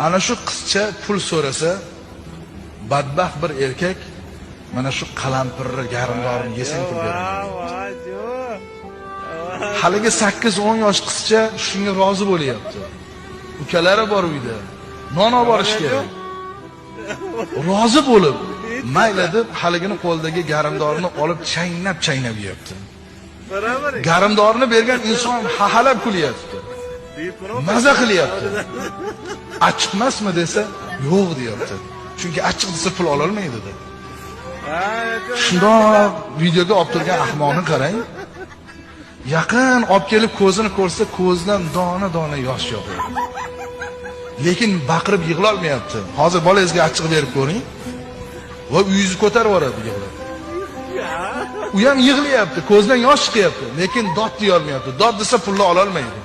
Ana shu qizcha pul so'rasa, badbaxt bir erkak mana shu qalampirni garmdorini yesang pul beraman. Haligi 8-10 yosh qizcha shunga rozi bo'lyapti. Ukalari bor uyda. Non olib borish kerak. Rozi bo'lib, mayli deb haligini qo'lidagi garmdorni olib chaynab-chaynab yeyapti. Garmdorni bergan inson hahalab kulyapti. Maza qilyapti. Achchiq emasmi desa, yo'q deyapti. Chunki achchiq desa pul ola olmaydi dedi. Shundoq videoga olib turgan ahmoqni qarang. Yaqin olib kelib ko'zini ko'rsa, ko'zidan dona-dona yosh yog'yapti. Lekin baqirib yig'la olmayapti. Hozir bolangizga achchiq berib ko'ring. Va uyingizni ko'tarib yuboradi yig'lab. U ham yig'layapti, ko'zidan yosh chiqyapti, lekin dod deya olmayapti. Dod desa pulni ola olmaydi.